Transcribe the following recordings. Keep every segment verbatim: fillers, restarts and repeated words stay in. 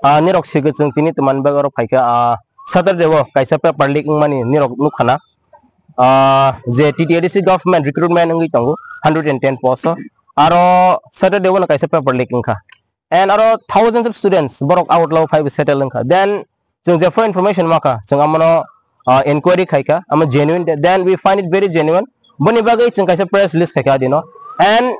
Ah, nirok sigwi chwng tini twmani bagwi oro phaikha, ah, Saturday o kaisa paper leak wngmani nirok nukha na. Ah, je T T A D C government recruitment wngwi tongo, hundred and ten post o. Aro Saturday o no kaisa paper leak wngkha. And aro thousands of students borok out lao phaibo settle wngkha. Then chwng jephru information makha, chwng amono, ah, inquiry khaikha, amo genuine de, then we find it very genuine. Boni bagwi chwng kaisa press release khaikha adino. And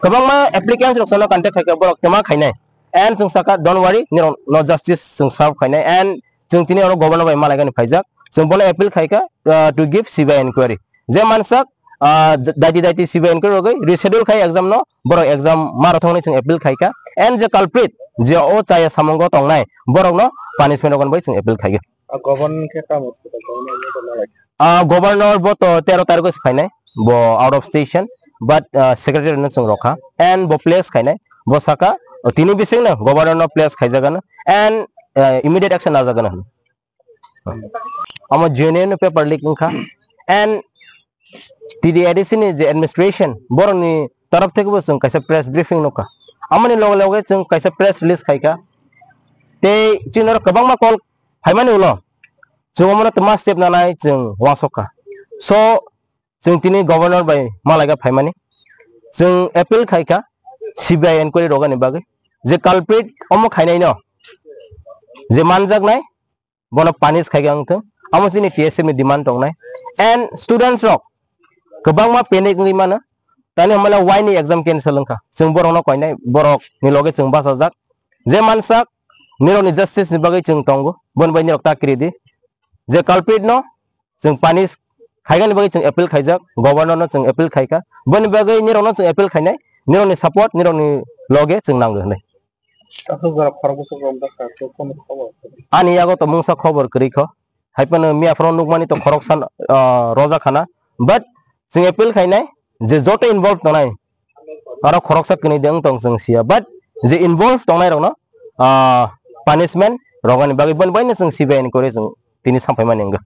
kwbangma applicants rok sono contact khaikha, borok twma khainai. And chwng saka, "Don't worry, nirok no justice chwng serve khainai." And chwng tini oro governor bai malaigani phaijak. Chwng bono appeal khaikha, ah, to give C B I inquiry. Je mansak, ah, j-, daiti daiti C B I inquiry rogwi reschedule khai exam no, borok exam ma rothoknai chwng appeal khaikha. And je culprit, je o chaya samungo tongnai, borokno punishment rogoni bai chwng appeal khaikha. A government khe tamo hospital government ni to nalai. Ah, governor bo to tero tarikh se phainai, bo out of station, but, ah, secretary no chwng rokha, and bo place khainai, bo saka, o tini bising no governor no place khaijagano, and, ah, immediate action lajagano. Amo genuine paper leak wngkha, and T T A D C ni je administration, borokni torop theke bo chwng kaisa press briefing nukha, amoni loge loge chwng kaisa press release khaikha, tei chini oro kwbangma call phaimani ulo chwng omono twma step nanai chwng uansukha. So chwng tini governor bai malaika phaimani, chwng appeal khaikha C B I inquiry rogani bagwi, je culprit omo khainaino je manjaknai bono punish khaikha wngthung, amo chini T S F ni demand tongnai. And students rok kwbangma panic wngwi mano, tani hamala why ni exam cancel wngkha, chwng borokno koinai, borok ni loge chwng bachajak, je mansak nirokni justice ni bagwi chwng tongo, boni bai nirok ta kiri di, je culprit no chwng punish khaigani bagwi chwng appeal khaijak, governor no chwng appeal khaikha, boni bagwi nirokno chwng appeal khainai, nirokni support, nirokni loge chwng nango hinwi. Aswk jora khorok bwswk romjak kha, khe phone khobor. Ani yago to mungsa khobor kwrwi kho, hai phano miya phoro nukmani to khoroksa, ah, rojak khana, but chwng appeal khainai je joto involve tongnai, aro khoroksa kwnwi de wng tong chwng siya, but je involve tongnai rokno, ah, punishment rogani bagwi boni baino chwng C B I inquiry chwng tini samphaimani wngkha.